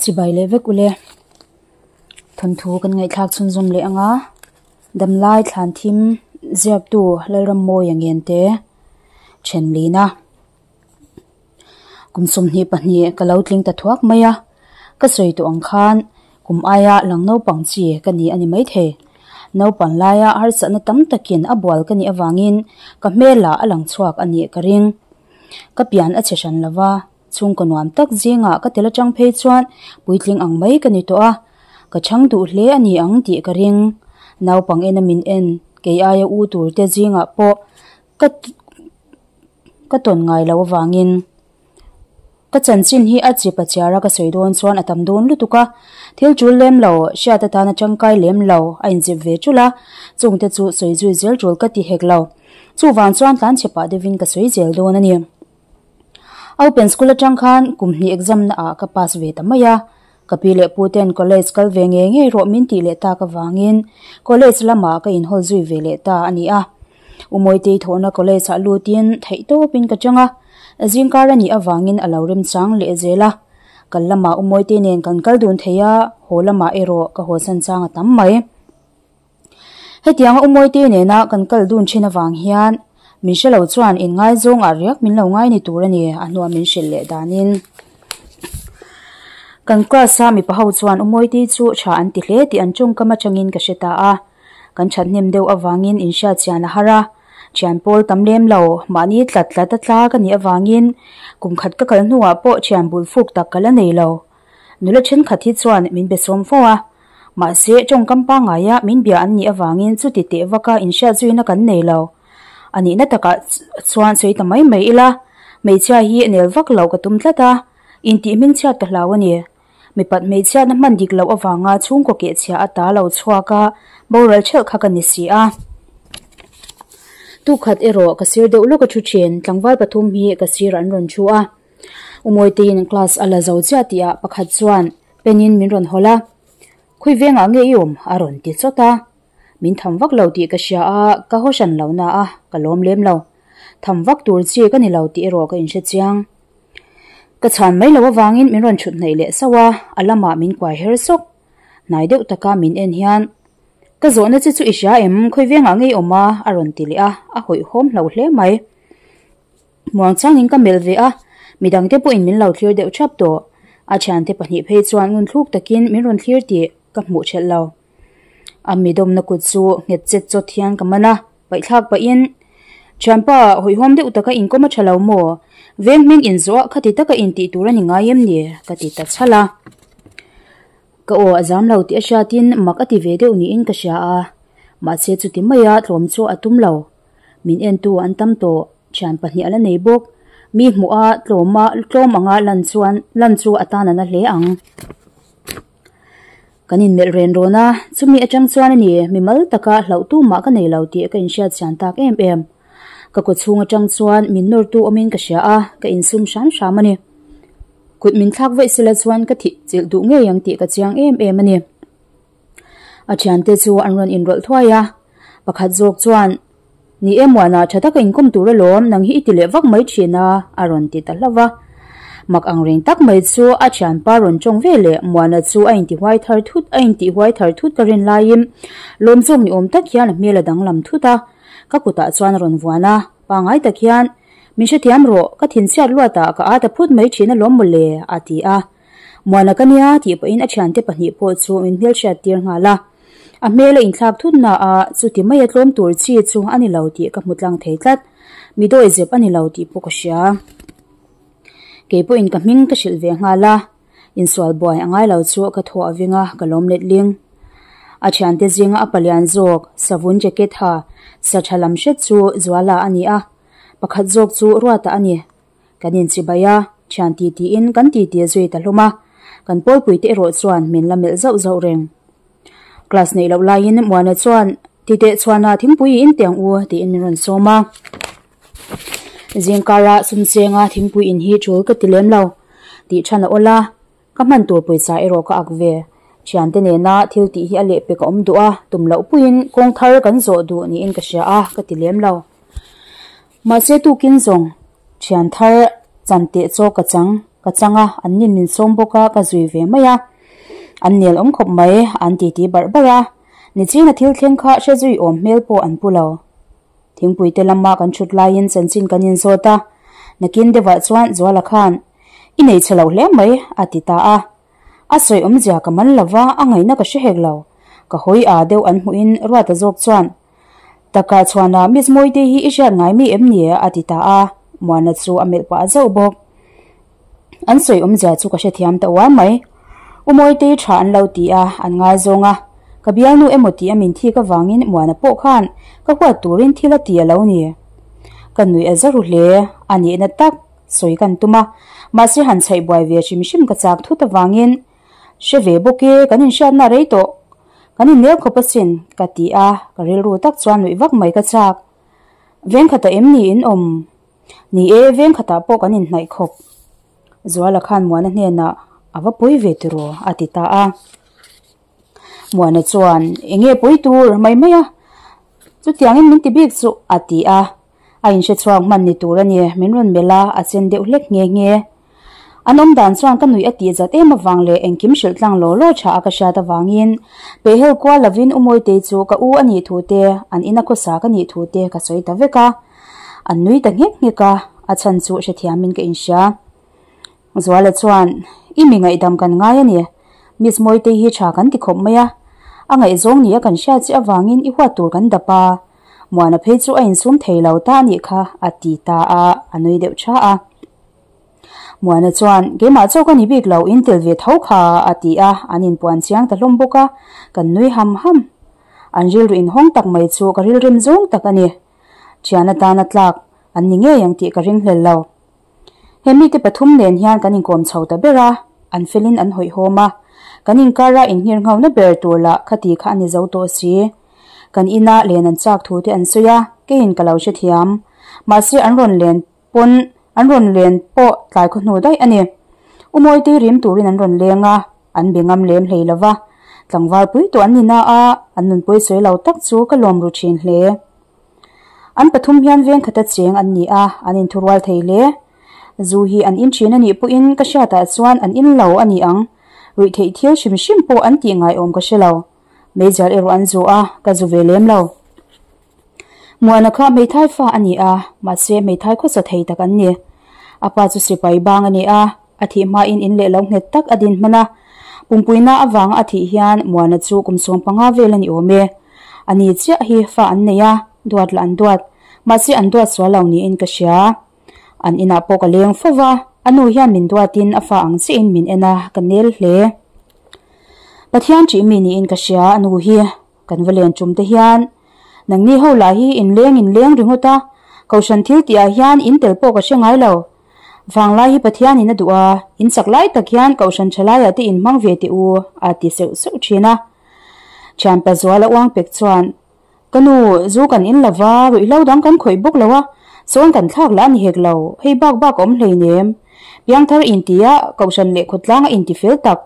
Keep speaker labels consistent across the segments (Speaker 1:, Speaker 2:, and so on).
Speaker 1: Chibai leh vek ule. Thawnthu kan ngaihthlak chhunzawm leh anga damlai thlan thim ziaktu Lalrammawia Ngente Thenlina kum 22 ka lo tling ta thuak mai a, ka sawi tawh ang khan kum aia lang naupang chi ka ni a ni maithei. Naupang laia harsatna tam takin a bual ka nih avangin ka hmelah a lang chhuak a nih ka ring. Ka pian a chhe hran lova, chhungkaw nuam tak zingah ka tel atang phei chuan puitling ang mai ka ni tawh a, ka chhang duh hle a ni ang tih ka ring. Naupang ena min en, kei aia u tur te zingah pawh ka ka tawn ngai lo avangin ka chanchin hi a chip a chiar a ka sawi dawn chuan a tam dawn lutuk a, thil tul lem lo, hriat atana tangkai lem lo a inzep ve tul a, chungte chu sawi zui zel tul ka ti hek lo. Chuvang chuan tlanchhe pah deuhin ka sawi zel dawn a ni. Open school atang khan kum hnih exam na ah ka pass ve ta mai a, ka pi leh pu ten college kal ve ngei ngei rawh min tih leh tak avangin college lamah ka inhawl zui ve leh ta a ni a. Umawi thawhna college ah lutin theih tawpin ka chang a, zingkar a nih avangin a lo remchang leh zel a. Kal lamah Umawi nen kan kal dun thei a, haw lamah erawh ka haw san chang a tam mai. Hetianga Umawi nena kan kal dun thin avang hian min hre lo chuan inngaizawng ah riak min lo ngai ni tur a ni a hnuah min hrilh leh danin. Kan class a mipa ho chuan Umawi chu tha an ti hle tih an tawngkam atangin ka hre ta a. Kan thathnem deuh avangin inhriat chian a har a, thian pawl tam lem lo mahni tlat tlat a tla ka nih avangin kum khat ka kal hnuah pawh thian bul fuk tak ka la nei lo. Nula thenkhat hi chuan min be sawm fo a, mahse tawngkam pangngaia min bia an nih avangin chuti teh vaka inhriat zuina kan nei lo. A nihna takah chuan sawi ta mai mai ila, hmeichhia hi nel vak loh ka tum tlat a, intih hmingchhiat ka hlau a ni. Mipat hmeichhiatna hman dik loh avanga chhungkaw kehchhia a ta lo chhuak a, boral ṭhelh kha ka ni si a. Tukhat erawh ka sir deuh lawk a thu ṭhin, tlangval pathum hi ka sirah an rawn thu a. Umawitiin class a la zo chiah tihah pakhat chuan pen-in min rawn hawlh a, Khawi vengah nge i awm? a rawn ti chawt a. Min tham vak lo tih ka hria a, ka haw hran lo na a, ka lawm lem lo. Tham vak tur chi ka ni lo tih erawh ka inhre chiang. Ka chhan mai loh avangin min rawn chhut hnaih leh sauh a, a lamah min kuai her sawk. Hnai deuh taka min en hian, Ka zawhna che chu i hria em? Khawi vengah nge i awm a? a rawn ti leh a, a hawihhawm hlo hle mai. Muangchangin ka melh ve a, midangte pawhin min lo thlir deuh thap tawh. A thiante pahnih phei chuan ngunthluk takin min rawn thlir tih ka hmuh thelh lo. A midawmna kut chu nghet chet chawt hian ka man a, paihthlak pahin, Thianpa, hawihhawm deuh taka inkawm a tha lo maw? Veng hming inzawh a khati taka intih tur a ni ngai em ni? ka ti ta chhalh a. Ka aw a zam lo tih a hriatin mak a ti ve deuh niin ka hria a, mahse chuti maia tlawm chu a tum lo. Min entu an tam tawh, thian pahnih a la nei bawk. Mi hmuh a tlawm a tlawm anga lan chuan lan chu a tan a na hle ang. Kan inmelh ren rawn a, chumi atang chuan a ni, mimal taka hlauh tu mah ka nei lo tih ka inhriat chian tak em em. Ka kaw chhung atang chuan min nawrtu awmin ka hria a, ka insum hram hram a ni. Kut min thlak vaih sela chuan ka thih chilh duh ngei ang tih ka chiang em em a ni. A thiante chu an rawn inrawlh thuai a, pakhat zawk chuan, Ni e Muana, tha taka inkawm tur alawm, nang hi i ti leh vak mai thin a, a rawn ti ta hlauh va. Mak ang reng tak mai chu a thianpa rawn tawng ve leh Muana chu a intihuai thar thut a intihuai thar thut ka rin laiin lawm zawk ni awm tak hian a hmel a danglam thut a, ka kutah chuan a rawn vuan a, pangai tak hian, Min hrethiam rawh, ka thinchhiat luatah ka ât a phut mai thin alawm mawle, a ti a. Muana ka nia tih pawhin a thiante pahnih pawh chu min hmelhriat tir nghal a. A hmel a inthlak thut na a, chuti mai a tlawm tur chi chu a ni lo tih ka hmu tlang thei tlat. Mi dawi zep a ni lo tih pawh ka hria. Kei pawhin ka hming ka hrilh ve nghal a, insual buai a ngai lo chu ka thaw a ving a, ka lawm let ling. A thiante zinga a palian zawk, savun jacket ha, sa tha lam hret chu Zuala a ni a, pakhat zawk chu Ruata a ni. Kan inchibai a, thian ti tiin kan ti ti zui ta hlawm a, kan pawlpuite erawh chuan min la melh zauh zauh reng. Class neih loh laiin Muana chuan, Titeh chhuana thingpui i in teh ang u tiin min rawn sawm a. Zingkara sumchenga thingpui in hi tul ka ti lem lo tih than a awl a, ka hman tur pawisa erawh ka ak ve. Thiante nena thil tih hi a lehpek a awm duh a, tum loh puiin kawng thar kan zawh duh niin ka hria a, ka ti lem lo. Mahse tukin zawng thian thar chan teh chaw ka chang. Ka chang a, an nin min sawm bawk a, ka zui ve mai a. An nel awm khawp mai, an titi barh barh a. Nichina thil thleng kha hre zui awm hmel pawh an pu lo. Thingpui te lama kan thut laiin chanchin kan inzawt a, nakin deuhah chuan Zuala khan, I nei chhe lo hle mai, a ti ta a. A sawi awmzia ka man lo va, a ngaihna ka hre hek lo. Ka hawi aa deuh an hmuhin Ruata zawk chuan, Takah chhuana Miss Mawite hi i hriat ngai mi em ni? a ti ta a, Muana chu a melh pah zauh bawk. An sawi awmzia chu ka hrethiam ta uar mai. U Mawitei tha an lo ti a, an ngaizawng a. Ka bialnu emaw tih a min thik avangin Muana pawh khan ka huat turin thil a ti a lo ni. Ka nuih a za ru hle, a nihna tak sawi kan tum a, mahse han chhaih buai ve hrim hrim ka chak thut avangin hre ve bawk e, kan inhriatna a rei tawh, kan innel khawp asin ka ti a, ka rilru tak chuan nuih vak mai ka chak. Vengkhata em ni in awm? Ni e, veng khatah pawh kan inhnaih khawp. Zuala khan Muana hnenah a va pawi ve tiraw a ti ta a. Muana chuan, Eng nge pawi tur mai mai a? Chutiangin min ti bik chu a ti a. A inhre chhuak hman ni tur a ni, min rawn melh a, a chen deuh hlek nghe nghe. An awm dan chuan ka nuih a tih zat em avang leh engkim hrilh tlang law law tha a ka hriat avangin pehhel kual lovin U Mawitei chu ka u a nih thu te, an ina khawsa ka nih thu te ka sawi ta vek a. An nui ta nghek nghek a, a chhan chu hrethiamin ka inhria. Zuala chuan, I mi ngaihdam kan ngai a ni. Miss Mawitei hi tha kan ti khawp mai a. A ngaihzawng nia kan hriat che avangin i huat tur kan dap a. Muana phei chu a insum thei lo ta a nih kha, a ti ta a, a nui deuh tha a. Muana chuan, Keimah chauh ka ni bik lo, in tel ve tho kha, a ti a, an inpuan chiang ta hlawm bawk a, kan nui ham ham. An rilru inhawng tak mai chu ka rilrem zawng tak a ni. Thian atana tlak an ni ngei ang tih ka ringhlel lo. He mite pathum nen hian kan inkawm chho ta ber a, an felin an hawihhawm a, kan inkara inhngirnghauna ber tur lah khati kha a ni zo tawh si. Kan ina len an chak thu te an sawi a, keiin ka lo hrethiam. Mahse an rawn len pawn an rawn len pawh tlai khaw hnu daih a ni. U Mawitei rim turin an rawn leng a, an be ngam lem hlei lo va. Tlangval pui tawh an ni na a, an nunpui sawi lo tak chu ka lawm ru thin hle. An pathum hian veng khata cheng an ni a, an inthurual thei hle. Zu hi an in thin a nih pawhin ka hriatah chuan an in lo a ni ang. Ruih theih thil hrim hrim pawh an tih ngaiawm ka hre lo. Meizial erawh an zu a, ka zu ve lem lo. Muana kha hmeithai fa a ni a, mahse hmeithai khawsa thei tak an ni. A pa chu sipai bang a ni a, a thih hmain in leh lo nghet tak a din hman a. Pumpuina avanga a thih hian Muana chu kum 15 vel a ni awm e. A ni chiah hi fa an nei a, duat lah an duat, mahse an duat sual lo niin ka hria. An inah pawh ka leng fo va, a nu hian min duatin a fa ang chiahin min en a, ka nel hle. Pathian ṭih mi niin ka hria a nu hi. Kan va len tum te hian nangni ho lah hi in leng in leng ringawt a, Kohhran thil tih ah hian in tel pawh ka hre ngai lo. Vanglai hi Pathian in a duh a, in chak lai tak hian Kohhran tha lai ah te in hmang ve teh u a ti seuh seuh thin a. Thianpa Zuala uang pek chuan, Ka nu, zu kan in lo va, ruihhlo dang kan khawih bawk lo a, sawn kan thlak lah a ni hek lo, hei bak bak a awm hleinem. Piangthar intia Kohhran leh khawtlang a intifel tak,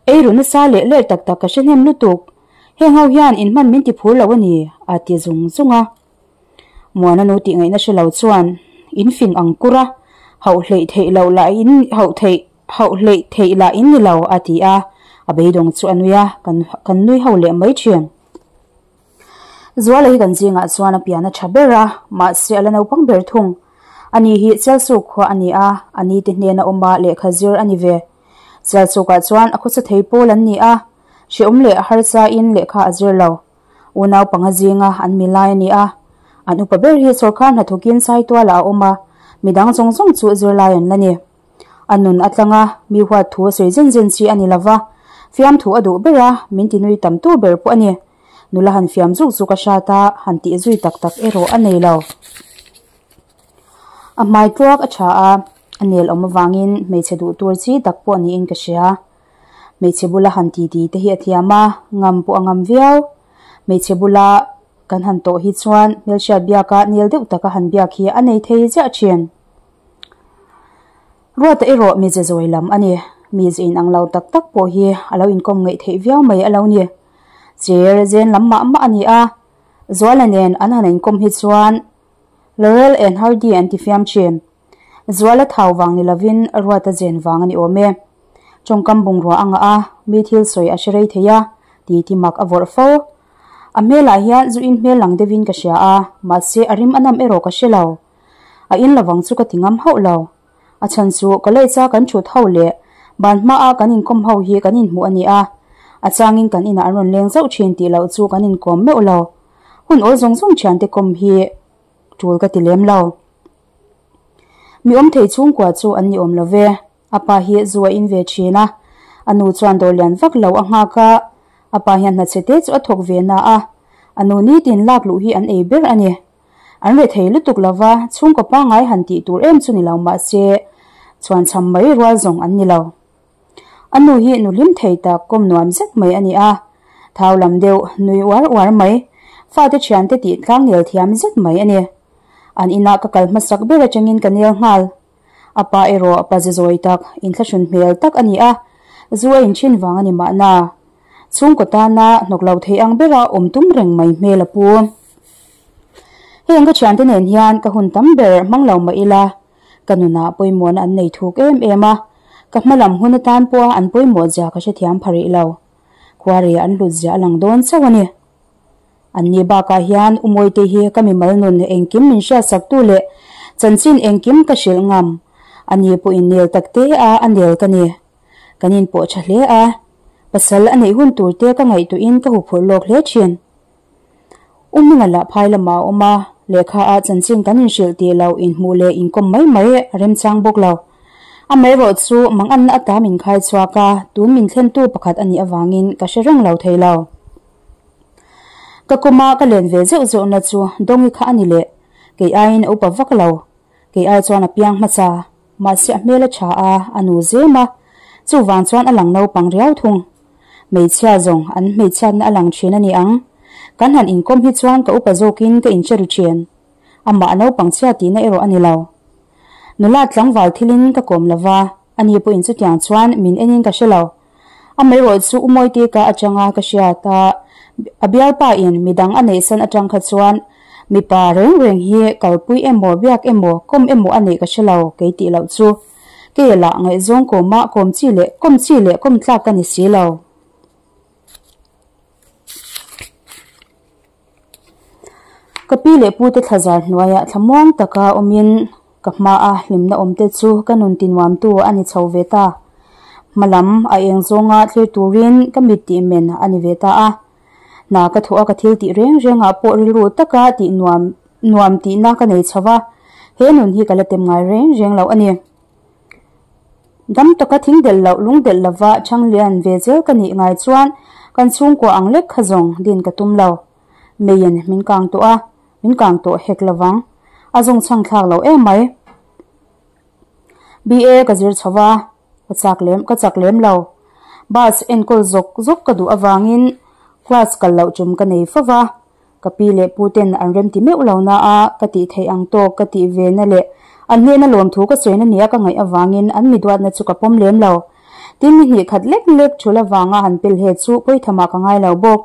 Speaker 1: ei ru nasa leh ler tak tak ka hre hnem lutuk. Heng ho hian in hman min ti phur lo a ni, a ti zung zung a. Muana nu tih ngaihna hre lo chuan in fing ang kur a, hauh hleih theih loh lah in hauh theih hauh hleih theih lah in ni lo, a ti a. A beidawng chu a nui a, kan kan nui ho leh mai thin. Zuala hi kan zingah chuan a pian a tha ber a, mahse a la naupang ber thung. Ani hi Chelsu khua a ni a, a nite hnena awma lehkha zir a ni ve. Chelsukah chuan a khawsa thei pawl an ni a, Hrehawm leh harsain lehkha a zir lo. Unau panga zinga an mi lai a ni a. An upa ber hi sawrkar hnathawkin Saitualah a awm a, midang zawng zawng chu zirlai an la ni. A nun a tlang a, mi huat thu a sawi zen zen chi a ni lo va, fiamthu a duh ber a, min ti nui tam tu ber pawh a ni. Nula han fiam zuk zuk a hrat a, han tih zui tak tak erawh a nei lo. A hmai tluak a tha a, a nel awm avangin hmeichhe duh tur chi tak pawh niin ka hria. Hmeichhe bula han ti ti te hi a thiam a, ngam pawh a ngam viau. Hmeichhe bula kan han tawh hi chuan hmelhriat biaka nel deuh taka han biak hi a nei thei ziah thin. Ruata erawh mize zawi lam a ni. Mize inang lo tak tak pawh hi a lo inkawm ngaih theih viau mai a lo ni. Cher zen lam mah mah a ni a, Zuala nen an han inkawm hi chuan Laurel and Hardy an ti fiam thin. Zuala thau vang ni lovin Ruata zen vang a ni awm e. Tawngkam bungrua a ngah a, mi thil sawi a hre rei thei a, titi mak a vawrh fo. A hmelah hian zu in hmel lang deuhin ka hria a, mahse a rim a nam erawh ka hre lo. A in lovang chu ka ti ngam hauh lo. A chhan chu college a kan thut ho leh ban hmaa kan inkawm ho hi kan inhmuh a ni a, a changin kan inah an rawn leng zauh thin tih loh chu kan inkawm meuh lo. Hun awl zawng zawng thiante kawm hi tul ka ti lem lo. Mi awm thei chhungkua chu an ni awm lo ve. A pa hi zu a in ve thin a, a nu chuan dawr lian vak lo a nghak a, a pa hian hna chhe te chu a thawk ve na a, a nu nitin lak luh hi an ei ber a ni. An rethei lutuk lo va, chhungkaw pangngai han tih tur em chu ni lo mah se, chhuan cham mai rual zawng an ni lo. A nu hi nu hlim thei tak kawm nuam zet mai a ni a, thau lam deuh nui uar uar mai, fate thiante tih tlang nel thiam zet mai a ni. An inah ka kal hmasak ber atangin ka nel nghal. A pa erawh pa zazawi tak, inthlahrun hmel tak a ni a, zu a inthin vang a ni mahna. Chhungkaw tana hnawk lo thei ang bera awm tum reng mai hmel a pu. Heng ka thiante nen hian ka hun tam ber hmang lo mah ila, ka nunah pawimawhna an nei thuk em em a, ka hma lam hun atan pawha an pawimawh zia ka hrethiam pha rih lo. Khuaria an hlut zia a lang dawn chauh a ni. Anni bakah hian U Mawite hi ka mimal nun engkim min hriatsaktu leh chanchin engkim ka hrilh ngam. Ani pawhin nel takte a a nel ka ni. Kan inpawh tha hle a, pasal a neih hun turte ka ngaihtuahin ka huphurh lawk hle thin. U Hminga lah phai lamah a awm a, lehkha ah chanchin kan inhrilh tih loh inhmuh leh inkawm mai mai a remchang bawk lo. Amaherawh chu manganna ata min khai chhuak a, tun min thlentu pakhat a nih avangin ka hre reng lo thei lo. Ka kuma ka len ve zeuh zeuhna chu Dawngi kha a ni leh, kei aiin a upa vak lo. Kei ai chuan a piang hmasa, mahse a hmel a tha a, a nu zem a, chuvang chuan a lang naupang riau thung. Hmeichhia zawng an hmeichhiatna a lang thin a ni ang. Kan han inkawm hi chuan ka upa zawkin ka inhre ru thin. Amah a naupang chhia tihna erawh a ni lo. Nula tlangval thilin ka kawm lo va, ani pawhin chutiang chuan min enin ka hre lo. Amaherawh chu U Mawite ka atanga ka hriat a, a bialpa in midang a neihsan atang kha chuan mipa reng reng hi kalpui emaw biak emaw kawm emaw a neih ka hre lo kei tih loh chu. Kei lah ngaihzawng kawma kawm chi leh kawm chi leh kawm tlak ka ni si lo. Ka pi leh pute thlazar hnuaiah thlamuang taka awmin ka hmaa hlimna awmte chu ka nun tinuamtu a ni chho ve ta. Hmalam a eng zawnga thlir turin ka mit tih men a ni ve ta a. Hna ka thawh a ka thil tih reng rengah pawh rilru taka tih nuam nuam tihna ka nei chho va, he nun hi ka la tem ngai reng reng lo a ni. Dam taka thing delh loh lung delh lova chhang lian ve zel ka nih ngai chuan kan chhungkua ang lek kha zawng din ka tum lo. Meiin min kang tawh a, min kang tawh hek lovang. A zawng chhang thlak lo em mai. BA ka zir chho va, ka chak lem ka chak lem lo. Bus enkawl zawk zawk ka duh avangin class kal loh tum ka nei fo va. Ka pi leh pu ten an remti meuh lo na a, ka tih theih ang tawk ka tih ve na leh an hnena lawmthu ka sawina nia ka ngaih avangin an mi duatna chu ka pawm lem lo. Tin ni hnih khat lek lek thul avanga han pel he chu pawithamah ka ngai lo bawk.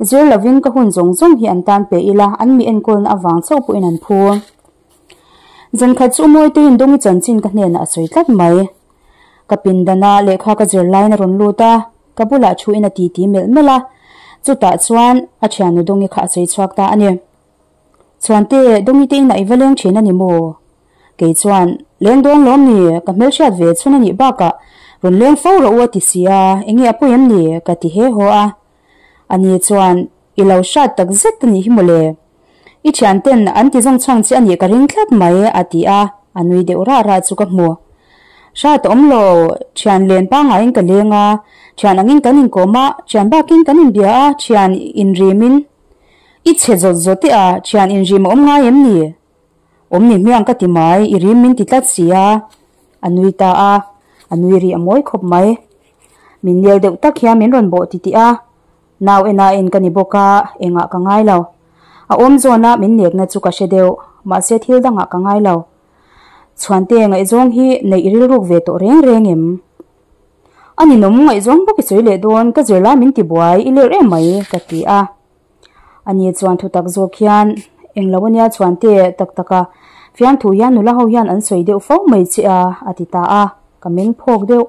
Speaker 1: Zir lovin ka hun zawng zawng hi an tan pe ila, an mi enkawlna avang chauh pawhin an phu. Zankhat chu Mawiteiin Dawngi chanchin ka hnenah a sawi tlat mai. Ka pindana lehkha ka zir laiin a rawn lut a, ka bulah thuin a titi melh melh a, chutah chuan a thiannu Dawngi kha a sawi chhuak ta a ni. Chhuante, Dawngi te inah i va leng thin a ni maw? Kei chuan, Leng dawn lawm ni, ka hmelhriat ve chhun a nih bakah rawn leng fo rawh u a ti si a, enge a pawi em ni? ka ti he haw a. Ani chuan, I lo hrat tak zet a nih hi mawle. I thianten an ti zawng chhang che a nih ka ring tlat mai, a ti a, a nui deuh rah rah chu ka hmu. Hrat a awm lo, thian len pangaiin ka leng a, thian angin kan inkawm a, thian bakin kan inbia a, thian inrimin i chhe zawt zawt e a, thian inrim a awm ngai em ni? Awm ni hmiang ka ti mai, i rim min ti tlat si a, a nui ta a, a nui rih a mawi khawp mai. Min nel deuh tak hian min rawn bawh titih a, nau en a en ka ni bawk a, engah ka ngai lo. A awm zawna min nekna chu ka hre deuh, mahse thil dangah ka ngai lo. Chhuante ngaihzawng hi neih rilruk ve tawh reng reng em? A ninawm ngaihzawng bawk i sawi leh dawn, ka zirlai min ti buai, i ler em mai, ka ti a. Ani chuan thutak zawk hian, Englo ania Chhuante, tak taka. Fiamthu hian nula ho hian an sawi deuh fo mai che a, a ti ta a, ka meng phawk deuh.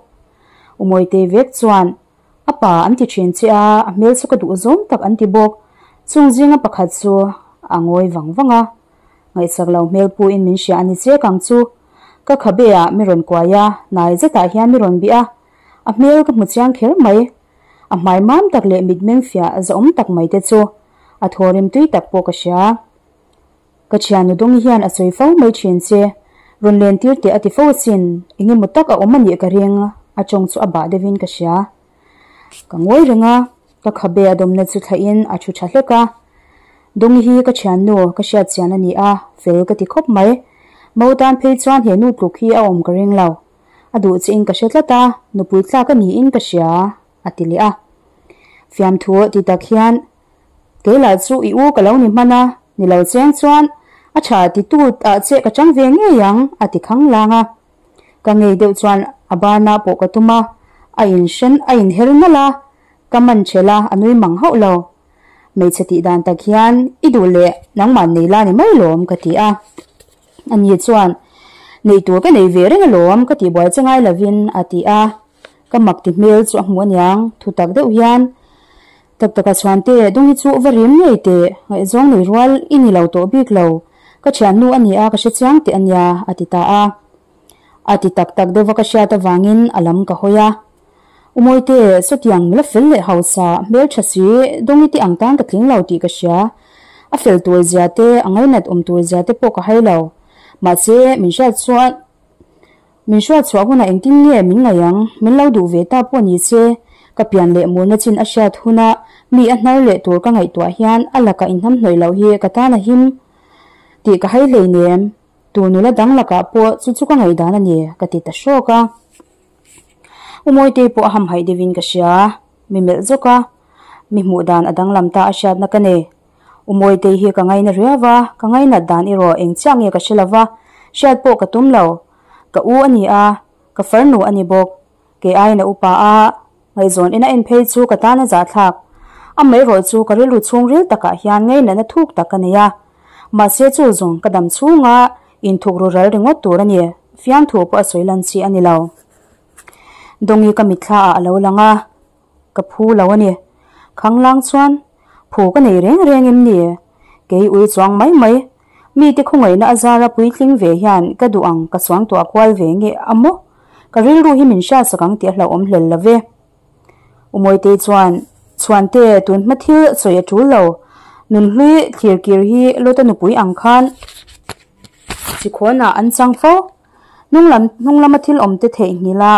Speaker 1: U Mawitei vek chuan, A pa an ti thin che a, a hmel chu ka duh zawng tak an ti bawk. Chung zinga pakhat chu a ngawi vang vang a, ngaihsak lo hmel puin min hria a ni che kang chu. Ka khabe ah mi rawn kuai a, hnai zetah hian mi rawn bih a, a hmel ka hmu chiang kher mai. A hmai mam tak leh mitmeng fiah zahawm tak mai te chu a thaw rim tui tak pawh ka hria. Ka thiannu Dawngi hian a sawi fo mai thin che, rawn len tir teh a ti fo asin, eng emaw tak a awm a nih ka ring, a tawng chu a bah deuhin ka hria. Ka ngawi reng a, ka khabe a dawmna chu thlahin a thu tha hlek a. Dawngi hi ka thiannu ka hriat chian a ni a, fel ka ti khawp mai. Mo tan phei chuan he nu tluk hi a awm ka ring lo. A duh chiin ka hre tlat a, nupui tlak a niin ka hria, a ti leh a. Fiamthu ti tak hian Kei lah chu i u ka lo ni hman a, ni lo cheng chuan a tha ti tut ah che ka chang ve ngei ang, a ti khang lang a. Ka ngei deuh chuan a barna pawh ka tum a, a inhren a inher nalh a, ka man ṭhelh a, a nui mang hauh lo. Hmeichhe tih dan tak hian i duh leh nangmah nei la ni mai lawm ka ti a. Ani chuan nei tur ka nei ve reng alawm ka tih buai che ngai lovin a ti a. Ka mak ti hmel chu a hmuh aniang, thutak deuh hian Tak taka chhuan te, Dung hi chu va rim ngei teh, ngaihzawng nei rual i ni lo tawh bik lo, ka thiannu a ni a ka hre chiang teh a nia, a ti ta a. A ti tak tak deuh va ka hriat avangin a lam ka hawi a. U Mawite, sawtiang nula fel leh hausa, hmeltha si, Dungi te ang tan ka tling lo tih ka hria. A fel tur zia te, a ngainat awm tur zia te pawh ka hai lo. Mahse, min hriat chuan. Min hruat chhuah hunah engtin nge min ngaih ang? Min lo duh ve ta pawh ni se, ka pian leh murna chin a hriat huna mi a hnar leh tur ka ngaihtuah hian a lakah inhnamhnawih loh hi ka tan a him tih ka hai hleinem. Tur nula dang lakah pawh chu chu ka ngaihdan a ni, ka ti ta hrawk a. U Mawitei pawh a hamhaih deuhin ka hria, mi melh zawk a, mi hmuh dan a danglam ta a hriatna ka nei. U Mawitei hi ka ngaina riau a, ka ngainat dan erawh eng chiah nge ka hre lo va, hriat pawh ka tum lo. Ka u a ni a, ka farnu a ni bawk. Kei aiin a upa a, ngaihzawn ina en phei chu ka tan a zahthlak. Amaherawh chu ka rilru chhungril takah hian ngainatna thuk tak ka nei a. Mahse chu zawng ka dam chhunga inthuk ru ral ringawt tur a ni, fiamthu pawh a sawi lan chi a ni lo. Dawngi ka mitthla ah a lo lang a. Ka phu lo a ni. Khanglang chuan, Phu ka nei reng reng em ni? Kei ui chuang mai mai. Mite khawngaihna a zara puitling ve hian ka duh ang ka suangtuah kual ve nge a maw? Ka rilru hi min hriatsak ang tih a hlauhawm hlel lo ve. U Mawitei chuan, Chhuante, tun hma thil sawi a tul lo. Nunhlui thlirkir hi Lota nupui ang khan chikhawnah an chang fo. Hnunglam hnunglama thil awmte theihnghilh a.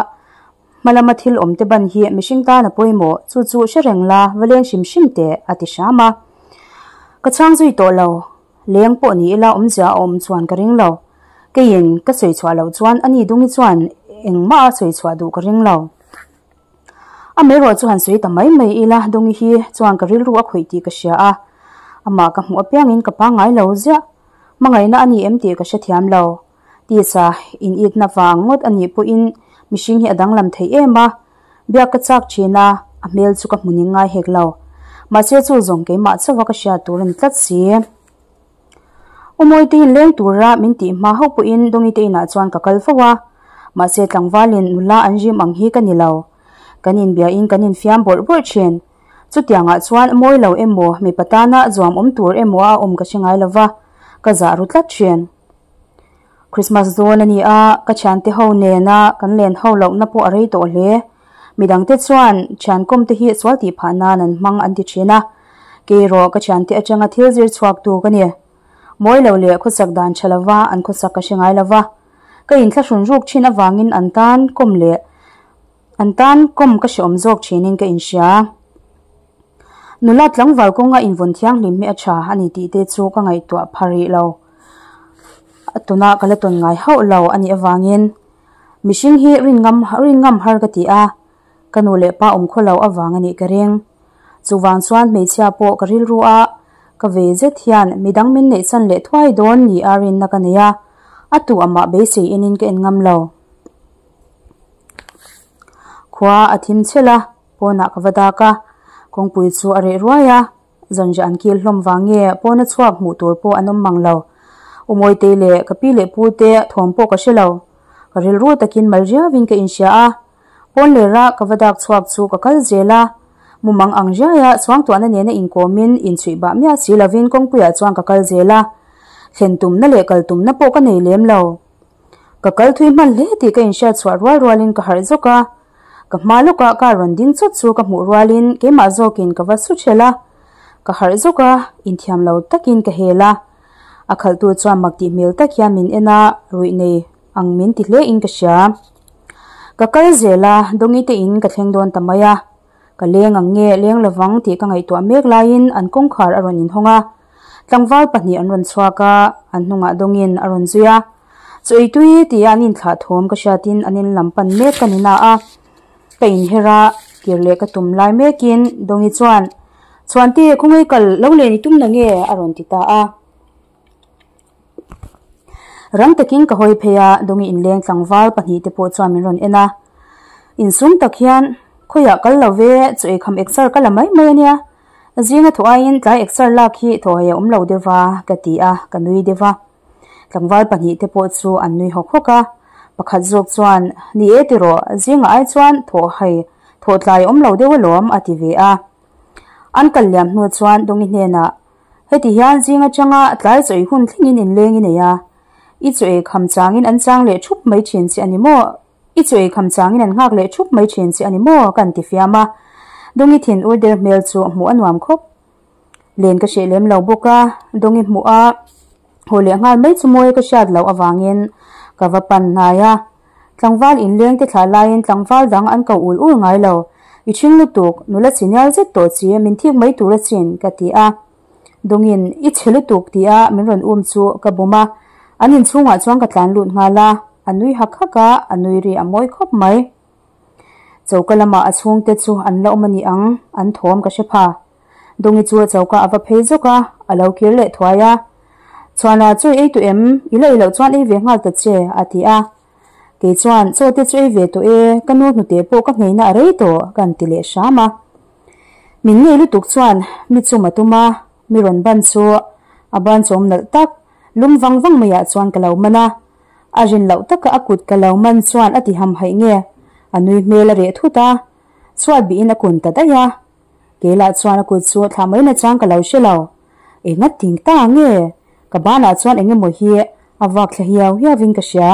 Speaker 1: Hma lama thil awm te ban hi mihring tan a pawimawh, chu chu hre reng la, va leng hrim hrim teh, a ti hram a. Ka chhang zui tawh lo, leng pawh ni ila awmzia a awm chuan ka ring lo. Keiin ka sawi chhuah loh chuan ani Dungi chuan engmah a sawi chhuah duh ka ring lo. Amaherawh chu han sawi ta mai mai ila Dungi hi chuan ka rilru a khawih tih ka hria a, amah ka hmuh apiangin ka pangngai lo ziah. Hmangaihna a ni em tih ka hrethiam lo. Tisa in itna vang ngawt a nih pawhin mihring hi a danglam thei em a, biak ka chak thin a, a hmel chu ka hmu ning ngai hek lo. Mahse chu zawng keimah chauha ka hriat tur a ni tlat si. U Mawite in leng tura min tih hma hauh pawhin Dawngite inah chuan ka kal fo a, mahse tlangvalin nula an rim ang hi ka ni lo. Kan inbiain kan infiam bawrh bawrh thin. Chutiangah chuan mawi lo emaw mipa tana zuam awm tur emaw a awm ka hre ngai lova, ka zah ru tlat thin. Christmas dawn a ni a, ka thiante ho nena kan len ho lohna pawh a rei tawh hle. Midangte chuan thiankawm te hi sual tih phah nan an hmang an ti thin a, kei erawh ka thiante atanga thil zir chhuak tu ka ni. Mawi lo leh khawsak dan tha lova an khawsak ka hre ngai lova, ka inthlahrun ruk thin avangin an tan kawm leh an tan kawm ka hreawm zawk thinin ka inhria. Nula tlangval kawnga invawn thianghlim hi a tha a ni tih te chu ka ngaihtuah pha rih lo. A tuna ka la tawn ngai hauh lo a nih avangin mihring hi rin ngam rin ngam har ka ti a, ka nu leh pa awm khaw lo avang a nih ka ring. Chuvang chuan hmeichhia pawh ka rilru a, ka ve zet hian midang min neihsan leh thuai dawn ni a rinna ka nei a, a tu amah beisei enin ka en ngam lo. Khua a thim chhelh a. Pawnah ka va dak a, kawngpui chu a reh ruai a, zanriah an kil hlawm vang nge pawna chhuak hmuh tur pawh an awm mang lo. U Mawitei leh ka pi leh pu te thawm pawh ka hre lo. Ka rilru takin mal riauin ka inhria a, pawn lera ka va dak chhuak chu ka kal zel a. Mumang ang riaia chhuangtuahna nena inkawmin inchhuih bah miah si lovin kawngpuiah chuan ka kal zel a, thlen tumna leh kal tumna pawh ka nei lem lo. Ka kal thui hman hle tih ka inhriat chhuah rual rualin ka harh zawk a, ka hma lawkah car rawn ding chawt chu ka hmuh rualin keimah zawkin ka va su ṭhelh a, ka harh zawk a, inthiam lo takin ka hel a. A khalhtu chuan mak tih hmel tak hian min en a, ruih nei ang min ti hle in ka hria. Ka kal zel a, Dawngi te in ka thleng dawn ta mai a. Ka leng ang nge leng lovang tih ka ngaihtuah mek laiin an kawngkhar a rawn inhawng a. Tlangval pahnih an rawn chhuak a, an hnungah dawngin a rawn zui a. Chaw ei tui tia an inthlah thawm ka hriatin an in lam pan mek ka ni na a. Ka inher a, kir leh ka tum lai mekin Dawngi chuan, Chhuante, khawngaih kal lo len i tum na nge? a rawn ti ta a. Rang takin ka hawi phei a, Dawngi inleng tlangval pahnih te pawh chuan min rawn en a. Insum tak hian, Khawiah kal lo ve, chaw ei kham exer ka la mai mai a nia. Zinga thaw aiin tlai exer lak hi thaw hei a awm lo deuh va, ka ti a, ka nui deuh va. Tlangval pahnih te pawh chu an nui hawk hawk a, pakhat zawk chuan, Ni e tiraw, zinga ai chuan thaw hai, thaw tlai a awm lo deuh alawm, a ti ve a. An kal liam hnu chuan Dawngi hnenah, Heti hian zing atanga tlai chaw ei hun thlengin inleng i nei a, i chaw ei kham changin an chang leh thup mai thin che a ni maw? I chaw ei kham changin an nghak leh thup mai thin che a ni maw? Ka inti fiam a. Dawngi thin ur der hmel chu hmuh a nuam khawp. Len ka hreh lem lo bawk a, Dawngi hmuh a haw leh nghal mai chu mawi ka hriat loh avangin ka va pan hnai a. Tlangval inleng te thlah laiin tlangval dang an ko ul ul ngai lo. I ṭhing lutuk, nula chinial zet tawh chi, min thik mai tur achin, ka ti a. Dawngin, I chhe lutuk, tia min rawn um chu ka bum a. An inchhungah chuan ka tlan lut nghal a, a nui hak hak a, a nui ri a mawi khawp mai. Choka lamah a chhungte chu an la awm a ni ang, an thawm ka hre pha. Dawngi chu choka a va phei zawk a, a lo kir leh thuai a. Chhuana chu i ei tawh em? I la ei loh chuan ei ve nghal ta che, a ti a. Kei chuan, Chaw te chu ei ve tawh e, ka nu hnute pawh ka ngheina a rei tawh, ka han ti leh hram a. Min ngei lutuk chuan mi chum a tum a, mi rawn ban chu a ban chawm nalh tak, lum vang vang maiah chuan ka lo man a. A rin loh taka a kut ka lo man chuan a ti hamhaih nge, a nui hmel a reh thut a, chhuat bihin a kun ta daih a. Keilah chuan a kut chu thlah mai nachang ka lo hre lo. Enga ting ta nge? Ka banah chuan eng emaw hi a vak thla hiau hiauin ka hria.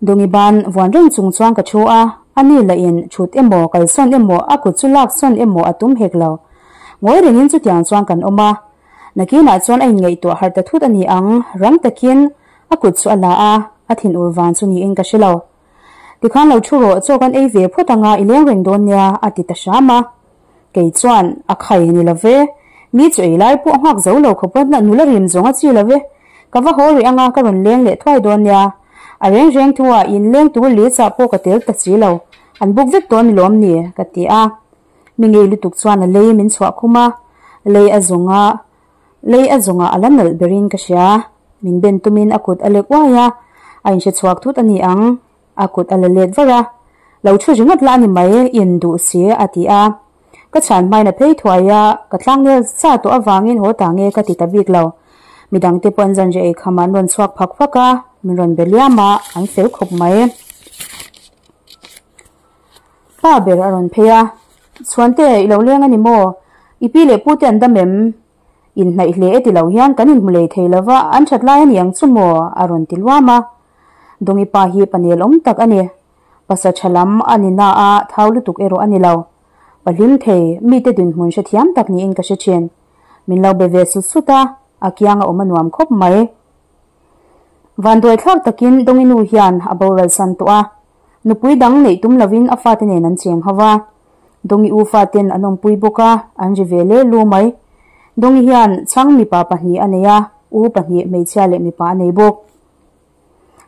Speaker 1: Dawngi ban vuan reng chung chuan ka thu a, ani lahin thut emaw kalsawn emaw a kut chu laksawn emaw a tum hek lo. Ngawi rengin chutiang chuan kan awm a. Nakinah chuan a inngaihtuah harh ta thut a ni ang, rang takin a kut chu a la a, a thinur vang chu niin ka hre lo. Tikhan lo thu rawh, chaw kan ei ve phawt anga i leng reng dawn nia, a ti ta hram a. Kei chuan, A khai ni lo ve, mi chu ei lai pawh nghak zo lo khawp a, nula rim zawng a chi lo ve. Ka va haw rih anga ka rawn leng leh thuai dawn nia. A reng reng thu ah in leng tur leh chah pawh ka tel ta si lo, an buk vek dawn ni lawm ni, ka ti a. Mi ngei lutuk chuan a lei min chhuah khum a, lei a zawng a, Lei a zawngah a la nalh berin ka hria. Min ben tumin a kut a lek uai a, a inhre chhuak thut a ni ang. A kut a la let var a. Lo thu ringawt lah a ni mai, in duh si, a ti a. Ka chhan hmain a phei thuai a, ka tlangnel sa tawh avangin haw ta nge ka ti ta bik lo. Midangte pawh an zanriah ei khamah an rawn chhuak phak phak a, min rawn be liam a, an fel khawp mai. Pa ber a rawn phei a, Chhuante, i lo leng a ni maw? I pi leh pute an dam em? Inhnaih hle e ti lo hian kan inhmu lei thei lo va, an that lai a ni ang chu maw? a rawn ti luam a. Dawngi pa hi panel awm tak a ni. Pasa tha lam a ni na a, thau lutuk erawh a ni lo. Pa hlim thei, mite dinhmun hrethiam tak niin ka hre thin. Min lo be ve sut sut a, a kiang a awm a nuam khawp mai. Vanduaithlak takin Dawngi nu hian a boral san tawh a. Nupui dang neih tum lovin a fate nen an cheng ho va. Dawngi u faten an awmpui bawk a, an ri ve le lu mai. Dawngi hian chhang mipa pahnih a nei a, u pahnih hmeichhia leh mipa a nei bawk.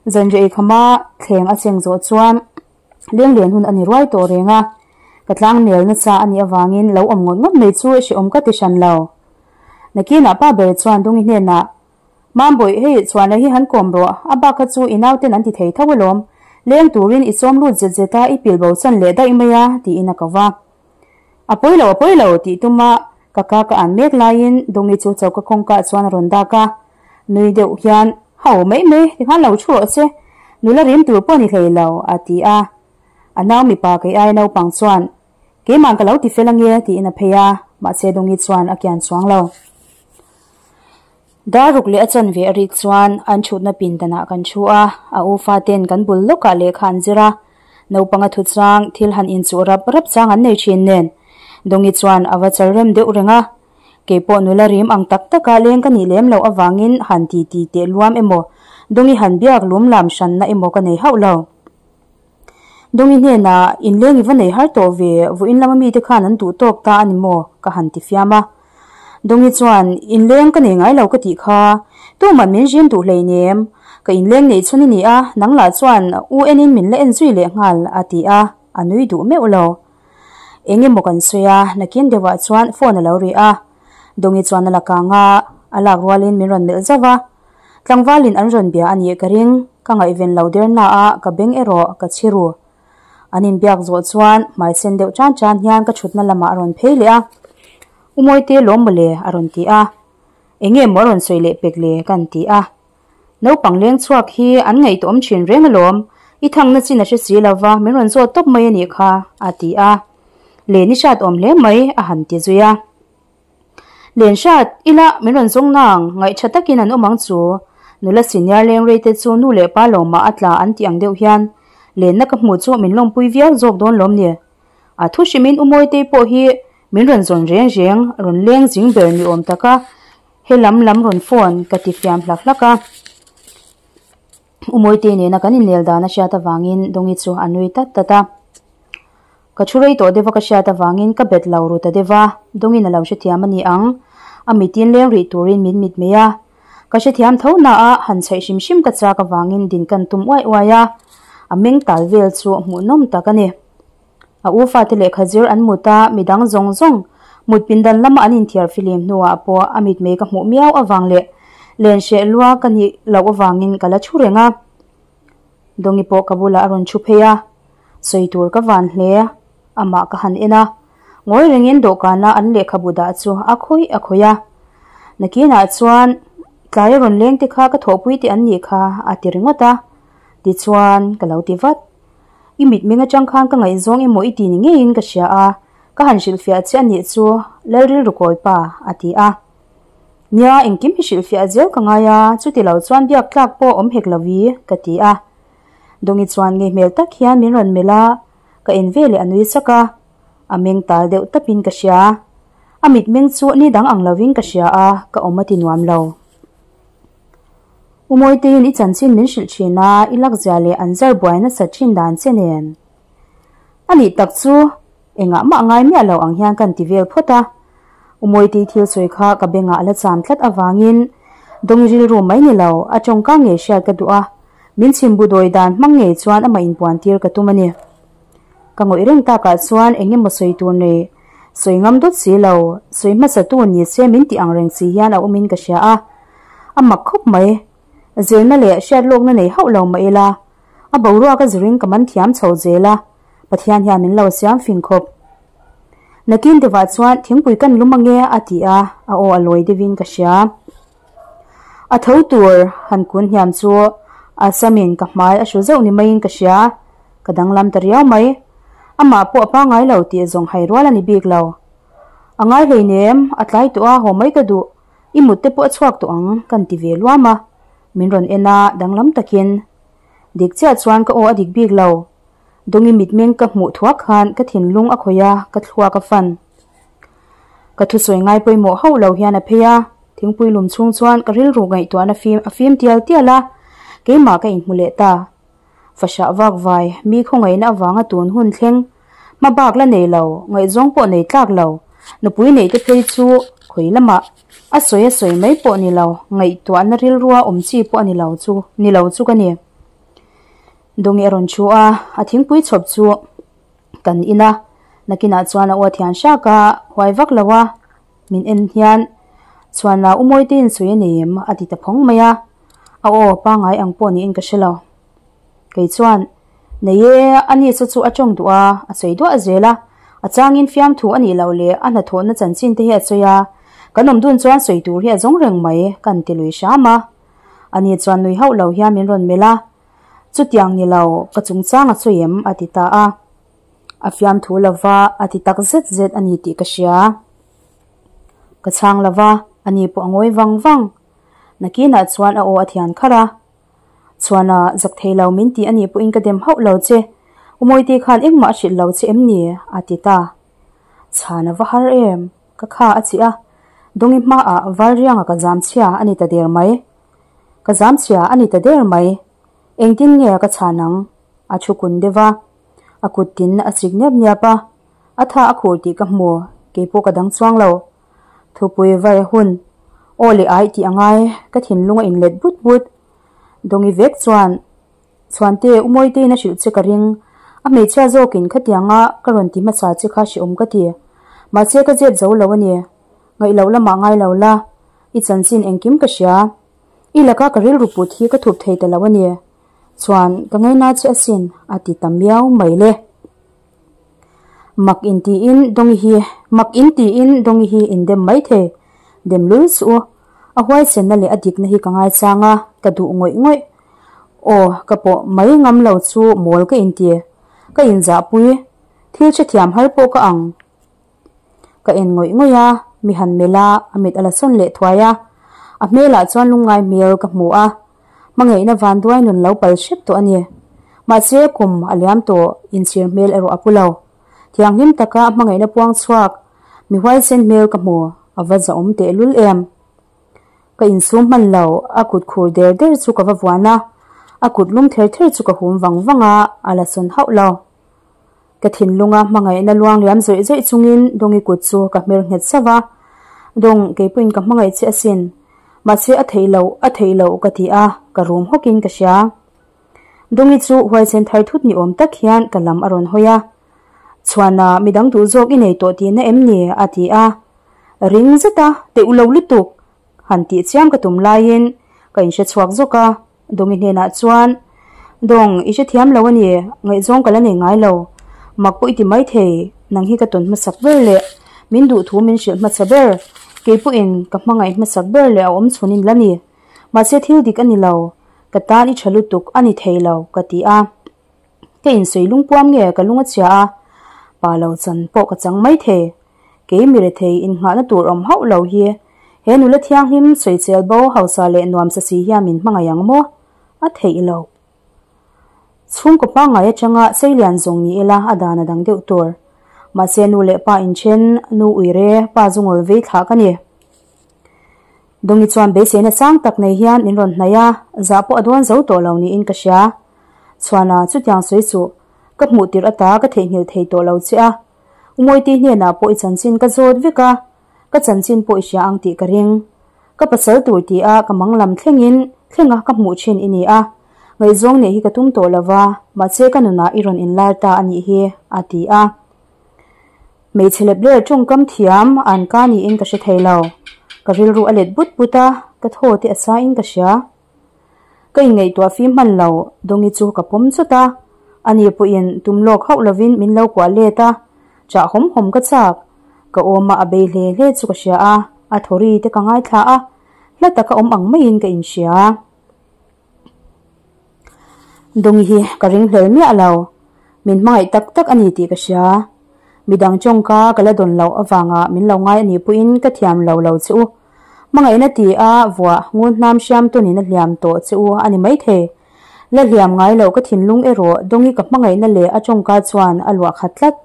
Speaker 1: Zanriah eikhama thleng a cheng zawh chuan lenglian hun a ni ruai tawh reng a, ka tlangnel nasa a nih avangin lo awm ngawt ngawt mai chu hrehawm ka ti hran lo. Nakinah pa ber chuan Dawngi hnenah Mambawi, hei Chhuana hi han kawm rawh, a bak kha chu i nauten an ti thei tho alawm. Leng turin i sawm lut zet zet a, i pil bo chan leh daih mai a, tiin a ko va. A pawi lo, a pawi lo, tih tuma ka ka ka an mek laiin Dawngi chu choka kawngka chuan a rawn dak a. Nui deuh hian, Ho mai mai, tikhan lo thu rawh che, nula rim tur pawh ni hlei lo, a ti a. A nau mipa kei aia naupang chuan, Keimah ka lo ti fel ange, tiin a phei a, mahse Dawngi chuan a kian chuang lo. Dar ruk leh a chanve a rik chuan an thutna pindanah kan thu a, a u faten kan bul lawkah lehkha an zir a, naupang a thu chang thil han inchuh rap rap chang an nei thin nen Dawngi chuan a va chal rem deuh reng a, keipawh nula rim ang tak taka leng ka nih lem loh avangin han ti ti teh luam emaw Dawngi han biak lum lam hranna emaw ka nei hauh lo. Dawngi hnenah, Inleng i va nei har tawh ve, vawiin lama mite khan an duh tawk ta a ni maw? ka han ti fiam a. Dawngi chuan, Inleng ka nei ngai lo ka tih kha, tumah min zim duh hleinem, ka inleng neih chhun i ni a, nang lah chuan u enin min la en zui leh nghal, a ti a, a nui duh meuh lo. Eng emaw kan sawi a, nakin deuhah chuan phone a lo ri a. Dawngi chuan a la kang a, a lak rualin min rawn melh zauh a. Tlangvalin an rawn bia a nih ka ring, ka ngaihven lo der na a, ka beng erawh ka chhi ru. An inbiak zawh chuan hmai sen deuh tan tan hian ka thutna lamah a rawn phei leh a, U Mawite lawm mawle a rawn ti a, Eng nge maw a rawn sawi leh pek le ka an ti a. Naupang leng chhuak hi an ngaihtuah awm thin reng alawm, i thangna chin a hre si lo va, min rawn zawt tawp mai a nih kha a ti a, Len i hrat awm hle mai a han ti zui a. Len hrat ila min rawn zawng nang, ngaih tha takin an awm ang chu. Nula senior leng rei te chu nu leh pa lawmah a tla an tih ang deuh hian lenna ka hmuh chu min lawmpui viau zawk dawn lawm ni. A thu hrimin U Mawitei pawh hi min rawn zawn reng reng, rawn leng zing ber ni awm taka he lam lam rawn phone ka ti fiam hlak hlak a. U Mawitei nena kan innel dan a hriat avangin Dawngi chu a nui tat tat a. Ka thu rei tawh deuh a ka hriat avangin ka bet lo ru ta deuh a, Dawngin a lo hrethiam a ni ang. A mitin leng rih turin min mit mai a. Ka hrethiam tho na a, han chhaih hrim hrim ka chak avangin din kan tum uai uai a. A meng tal vel chu hmuhnawm tak a ni. A u fate lehkha zir an mut a, midang zawng zawng mut pindan lama an inthiar filim hnuah pawh a mitmei ka hmuh miau avang leh len hreh lua ka nih loh avangin ka la thu reng a. Dawngi pawh ka bulah a rawn thu phei a, sawi tur ka van hle, amah ka han en a, ngawi rengin dawhkana an lehkhabu dah chu a khawih a khawih a. Nakinah chuan tlai a rawn leng te kha ka thawhpui teh an nih kha a ti ringawt a, tichuan ka lo ti vat. I mitmeng atang khan ka ngaihzawng emaw i ti ni ngeiin ka hria a, ka han hrilhfiah che a nih chu Lalrilru kawipa a ti a. Nia, engkim hi hrilhfiah zel ka ngai a, chuti lo chuan biak tlak pawh awm hek lo i, ka ti a. Dawngi chuan ngei hmel tak hian min rawn melh a, ka en ve leh a nui sak a, a meng tal deuh tapin ka hria. A mitmeng chu ni dang ang lovin ka hria a, ka awm a ti nuam lo. U Mawiteiin i chanchin min hrilh thin a, i lakzia leh an zar buai nasat thin dan che nen. A nih tak chu engah mah ngai miah lo ang hian kan ti vel phawt a. U Mawitei thil sawi kha ka bengah a la cham tlat avangin Dawngi rilru mai ni lo, a tawngka ngei hriat ka duh a, min chhimbu dawi dan hmang ngei chuan amah inpuan tir ka tum a ni. Ka ngawih reng takah chuan eng emaw sawi tur nei, sawi ngam dawt si lo, sawi hmasa tu ni se min tih ang reng si hian a awmin ka hria a. A mak khawp mai. Zirna leh hriat lawkna nei hauh lo mah ila, a boruak a zirin ka man thiam chho zel a, Pathian hian min lo siam fing khawp. Nakin deuhah chuan thingpui kan lum ange a ti a, a aw a lawi deuhin ka hria. A tho tur han kun hniam chu a samin ka hmai a hru zeuh ni maiin ka hria, ka danglam ta riau mai. Amah pawh a pangngai lo tih zawng hai rual a ni bik lo. A ngai hleinem, a tlai tawh a, haw mai ka duh. I mut te pawh a chhuak tawh ang kan ti ve luam a, min rawn en a, danglam takin. Dik chiah chuan ka aw a dik bik lo. Dawngi mitmeng ka hmuh thuak khan ka thinlung a khawih a, ka thluak a fan. Ka thusawi ngai pawimawh hauh lo hian a phei a, thingpui lum chhung chuan ka rilru ngaihtuahna fim a fim tial tial a, keimah ka inhmu leh ta. Fahrah vak vai, mi khawngaihna avanga tun hun thleng, hma bak la nei lo, ngaihzawng pawh nei tlak lo, nupui neih te phei chu khawi lamah a sawi a sawi mai pawh ni lo, ngaihtuahna rilrua awm chi pawh a ni lo chu ni lo chu ka ni. Dawngi a rawn thu a, a thingpui chhawp chu kan in a, nakinah chuan a aw thian hrak a, huai vak lo a, min en hian chhuanla u Mawite in sawi a nei em? a ti ta phawng mai a, a aw pangngai ang pawh niin ka hre lo. Kei chuan, Nei e, a ni saw chu a tawng duh a, a sawi duah zel a, a changin fiamthu a nih loh leh a hnathawhna chanchin te hi a sawi a, kan awm dun chuan sawi tur hi a zawng reng mai, kan ti lui hram a. Ani chuan nui hauh lo hian min rawn melh a, Chutiang ni lo, ka chungchang a sawi em? a ti ta a. A fiamthu lova a ti tak zet zet a ni tih ka hria. Ka chhang lova, ani pawh a ngawi vang vang. Nakinah chuan a aw a thian kharh a. Chhuana, zak thei lo min ti a nih pawhin ka dem hauh lo che. U Mawite khan engmah a hrilh lo che em ni? a ti ta. Chhan a va har em? Ka kha a chih a. Dawngi hmaah Valrianga ka zam chhia a ni ta der mai. Ka zam chhia a ni ta der mai. Engtin nge ka chhan ang? A thu kun deuh a. A kut tin a chik niap niap a. A tha a khur tih ka hmu, keipawh ka dang chuang lo. Thupui vai hun, aw leh aih tih a ngai, ka thinlung a inlet but but. Dawngi vek chuan, Chhuante, U Mawitein a hrilh che ka ring. A hmeichhia zawkin khatianga ka rawn ti hmasa che kha hrehawm ka ti. Mahse ka zep zo lo a ni. Ngaihloh lamah ngai lo la, i chanchin engkim ka hria. I laka ka rilru put hi ka thup thei ta lo a ni. Chuan, ka ngaina che asin, a ti ta miau mai le. Mak in tiin Dawngi hi Mak in tiin Dawngi hi in dem mai thei. Dem lul suh u. A huaisenna leh a dikna hi ka ngaichang a, ka duh ngawih ngawih. Aw, ka pawh mai ngam lo chu mawl ka inti. Ka inzahpui. Thil hrethiam har pawh ka ang. Ka en ngawih ngawih a, mi han melh a, a mit a la sawn leh thuai a. A hmelah chuan lungngai hmel ka hmu a. Hmangaihna vanduai nun lo pal hrep tawh a ni. Mahse, kum a liam tawh, inchhir hmel erawh a pu lo. Thianghlim taka hmangaihna puang chhuak, mi huaisen hmel ka hmu, a va zahawm tehlul em. Ka insum hman lo, a kut khur der der chu ka va vuan a, a kut lum ther ther chu ka hum vang vang a, a la sawn hauh lo. Ka thinlunga hmangaihna luang liam zawih zawih chungin Dawngi kut chu ka hmer nghet sauh a, Dawng, keipawhin ka hmangaih che asin. Mahse a theih loh, a theih loh ka ti a, ka rum hawkin ka hria. Dawngi chu huaisen thar thut ni awm tak hian ka lam a rawn hawi a. Chhuana, midang duh zawk i nei tawh tihna em ni? a ti a. Ring zet a, teuh lo lutuk! Han tih chiam ka tum laiin ka inhre chhuak zawk a. Dawngi hnenah chuan, Dawng, i hrethiam lo a ni, ngaihzawng ka la nei ngai lo. Mak pawh i ti mai thei, nang hi ka tawn hmasak ber leh min duh thu min hrilh hmasa ber, kei pawhin ka hmangaih hmasak ber leh a awm chhun in la ni. Mahse thil dik a ni lo, ka tan i tha lutuk a ni thei lo, ka ti a. Ka insawi lungpuam nge ka lung a chhia a, pa lo chan pawh ka chang mai thei. Kei mi rethei innghahna tur awm hauh lo hi he nula thianghlim sawichel bo hausa leh nuam sa si hian min hmangaih ang maw? A theih lo. Chhungkaw pangngai atanga seilian zawng ni ila a dan a dang deuh tur. Mahse nu leh pa inthen, nu uire, pa zungawl vei thlah ka ni. Dawngi chuan beiseina sang tak nei hian min rawn hnaih a, zah pawh a dawn zo tawh lo niin ka hria. Chhuana, chutiang sawi suh, ka hmuh tirh ata ka theihnghilh thei tawh lo che a. U Mawiti hnenah pawh i chanchin ka zawt vek a, ka chanchin pawh i hria ang tih ka ring. Ka pasal tur ti a ka mang lam thlengin thlenga ka hmuh thin i ni a, ngaihzawng neih hi ka tum tawh lo va, mahse ka nunah i rawn inlar ta a nih hi, a ti a. Hmeichhe lep ler tawngkam thiam an ka niin ka hre thei lo. Ka rilru a let but but a, ka thaw te a sa in ka hria. Ka inngaihtuah fim hman lo, Dawngi chu ka pawm chawt a. Ani pawhin tum lawk hauh lovin min lo kuah let a, chah hawm hawm ka chak. Ka awma a bei hle hle chu ka hria a, a thaw ri te ka ngaithla a, hla taka awm ang maiin ka inhria. Dawngi hi ka ringhlel miah lo, min hmangaih tak tak a ni tih ka hria. Midang tawngka ka la dawn loh avanga min lo ngai a nih pawhin ka thiam lo lo che u. Hmangaihna ti a vuah ngun hnam hriam tawnin a hliam tawh che u a ni maithei. La hliam ngai loh ka thinlung erawh Dawngi ka hmangaihna leh a tawngka chuan a luah khat tlat.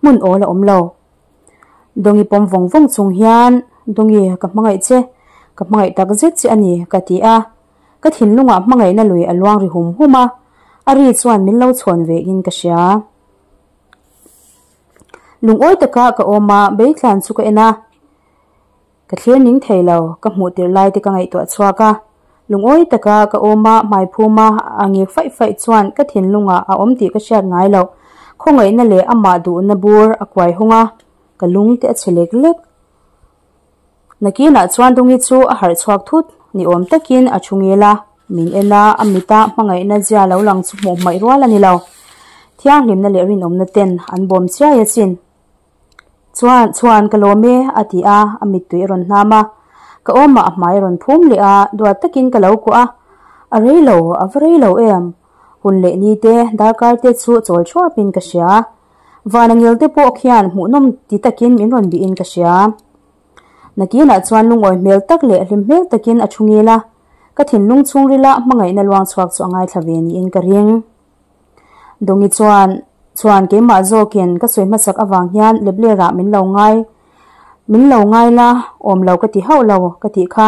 Speaker 1: Hmun awl a awm lo. Dawngi pawm vawng vawng chung hian, Dawngi, ka hmangaih che. Ka hmangaih tak zet che a ni, ka ti a. Ka thinlungah hmangaihna lui a luang ri hum hum a, a ri chuan min lo chhawn ve in ka hria. Lungawi taka ka awm a, Beitlan chu ka en a. Ka thlir ning thei lo, ka hmuh tirh lai te ka ngaihtuah chhuak a. Lungawi taka ka awm a, hmai phum a, a ngek faih faih chuan ka thinlungah a awm tih ka hriat ngai loh. Khawngaihna leh amah duhna bur a kuai hung a, ka lung te a chhe lek lek. Nakinah chuan Dawngi chu a harh chhuak thut ni awm takin a thu ngel a, min en a, a mita hmangaihna zia lo lang chu hmuh hmaih rual a ni lo. Thianghlimna leh rinawmna ten an bawm chiai asin. Chuan, chuan ka lawm e, a ti a, a mittui a rawn hnam a. Ka awmah a hmai a rawn phum leh a, duat takin ka lo kuah a. A rei lo, a va rei lo em? Hun leh ni te, darkar te chu chawl thuapin ka hria. Van a ngil te pawh khian hmuhnawm ti takin min rawn bihin ka hria. Nakinah chuan lungawi hmel tak leh hlim hmel takin a thu ngil a, ka thinlung chhungrila hmangaihna luang chhuak chu a ngaithla ve niin ka ring. Dawngi chuan chuan keimah zawkin ka sawi hmasak avang hian Leblerah min lo ngai min lo ngai la awm lo ka ti hauh lo ka tih kha.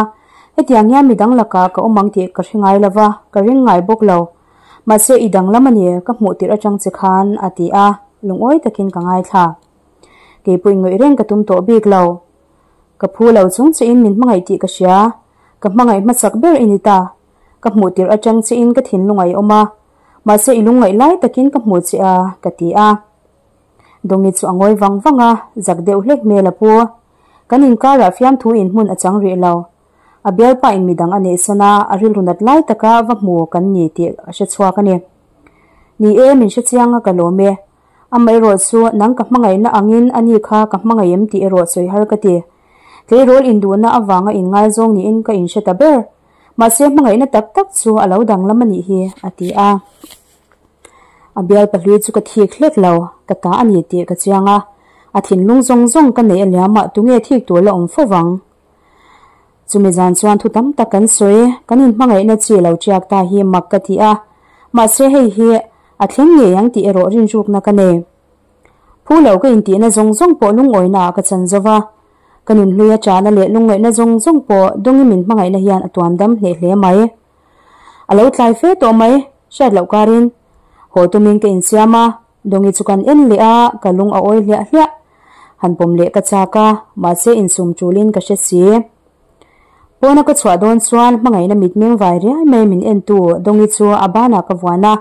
Speaker 1: Hetiang hian midang lakah ka awm ang tih ka hre ngai lo va, ka ring ngai bawk lo. Mahse i danglam a ni, ka hmuh tirh atang che khan a ti a, lungawi takin ka ngaithla. Keipawh inngawih reng ka tum tawh bik lo. Ka phu lo chung che in min hmangaih tih ka hria, ka hmangaih hmasak ber i ni ta. Ka hmuh tirh atang che in ka thinlung a i awm a, mahse i lungngaih lai takin ka hmuh che a, ka ti a. Dawngi chu a ngawi vang vang a, zak deuh hlek hmel a pu. Kan inkarah fiamthu in hmun a chang rih lo. A bialpa in midang a neihsan a, a rilru nat lai taka va hmu kan ni tih a hre chhuak a ni. Ni e, min hre chiang a ka lawm e. Amaherawh chu nang ka hmangaihna angin a ni kha ka hmangaih em tih erawh sawi har ka ti. Tleirawl induhna avanga inngaizawng niin ka inhre ta ber. Mahse hmangaihna tak tak chu a lo danglam a nih hi, a ti a. A bial pahlui chu ka thik hlek lo, ka ta a ni tih ka chiang a. A thinlung zawng zawng ka neih a liamah tunge thik tur la awm fo vang? Chumi zan chuan thu tam tak kan sawi, kan inhmangaihna chi lo tiak ta hi mak ka ti a, mahse hei hi a thleng ngei ang tih erawh rinrukna ka nei. Phu lo ka intihna zawng zawng pawh lungawina ah ka chan zo va, ka nunhlui a chahna leh lungngaihna zawng zawng pawh dawngin min hmangaihna hian a tuam dam hneh hle mai. A lo tlai fe tawh mai, hriat loh karin haw tumin ka insiam a, Dawngi chu kan en leh a, ka lung a awi hliah hliah. Han pawm leh ka chak a, mahse insum tulin ka hre si. Pawna ka chhuah dawn chuan hmangaihna mitmeng vai riai mai min entu Dawngi chu a banah ka vuan a,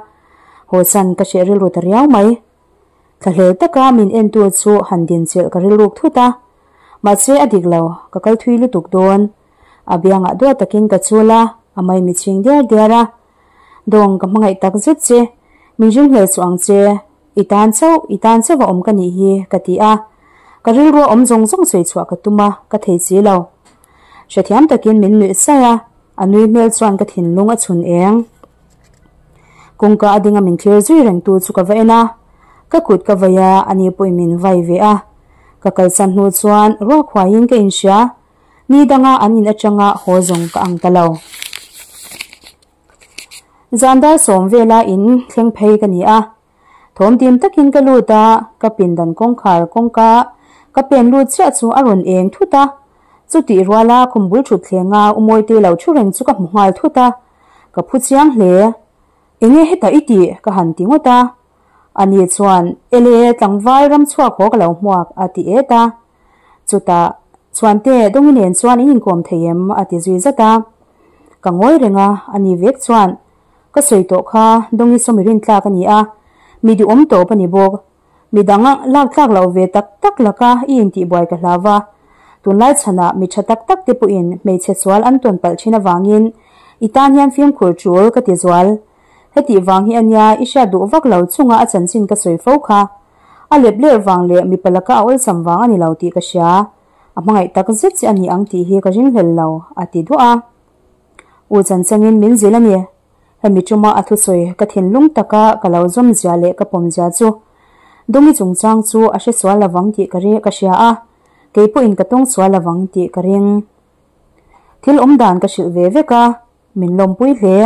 Speaker 1: haw chan ka hreh rilru ta riau mai. Thlahlel taka min entu chu han dinchilh ka rilruk thut a, mahse a dik lo, ka kal thui lutuk dawn. A biangah duat takin ka chul a, a mai mi chhing diar diar a. Dawng ka hmangaih tak zet che, min ringhlel suh ang che, i tan chauh, i tan chauh a awm ka nih hi, ka ti a. Ka rilru a awm zawng zawng sawi chhuah ka tum a, ka thei si lo. Hrethiam takin min nuih saih a, a nui hmel chuan ka thinlung a chhun eng. Kawngka a dinga min thlir zui reng tu chu ka va en a, ka kut ka vai a, ani pawhin min vai ve a. Ka kalsan hnu chuan ruak huaiin ka inhria, Ni danga an in atanga haw zawng ka ang ta lo. Zan dar sawm vela in thleng phei ka ni a. Thawm dim takin ka lut a, ka pindan kawngkhar kawngka ka pen lut chiah chu a rawn eng thut a. Chutih ruala khum bul thut thlenga Umawite lo thu reng chu ka hmu nghal thut a. Ka phu chiang hle. Enge hetah i tih? ka han ti ngawt a. Ani chuan, Ele, tlangval ram chhuak haw ka lo hmuak, a ti et a. Chutah, Chhuante, Dawngi nen chuan in inkawm thei em? a ti zui zat a. Ka ngawi reng a, ani vek chuan, Ka sawi tawh kha, Dawngi saw mi rintlak a ni a, mi duhawm tawp a ni bawk. Mi dang lak tlak loh ve tak tak laka i intihbuai ka hlau va. Tunlai chhanah mi tha tak tak te pawhin hmeichhe sual an tawn palh thin avangin i tan hian fimkhur tul ka ti zual. Hetih vang hi a nia i hriat duh vak lo chunga a chanchin ka sawi fo kha. A lep ler vang leh mipa laka a awlsam vang a ni lo tih ka hria. A hmangaih tak zet che a ni ang tih hi ka ringhlel lo, a ti duah a. U chanchangin min zil a ni. Hemi tuma a thusawi ka thinlung taka ka lo zawm zia leh ka pawm zia chu Dawngi chungchang chu a hre sual lovang tih ka ka hria a, kei pawhin ka tawng sual lovang tih ka ring. Thil awm dan ka hrilh ve vek a, min lawmpui hle.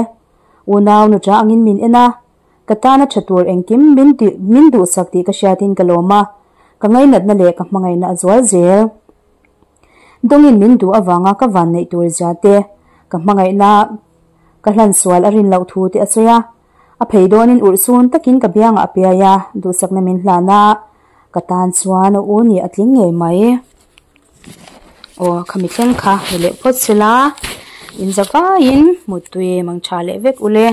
Speaker 1: Unau nuṭa angin min en a, Ka tana tha tur engkim min tih min duhsak tih ka hriatin ka lawm a, ka ngainatna leh ka hmangaihna a zual zel. Dawngin min duh avanga ka van neih tur zia te, ka hmangaihna ka hlan sual a rin loh thu te a sawi a. A phei dawnin urh sun takin ka biangah a piai a, duhsakna min hlan a, ka tan chuan a u nih a tling ngei mai. Aw khami thleng kha ni leh phawt sela, in za vaiin muttui mang tha leh vek ule.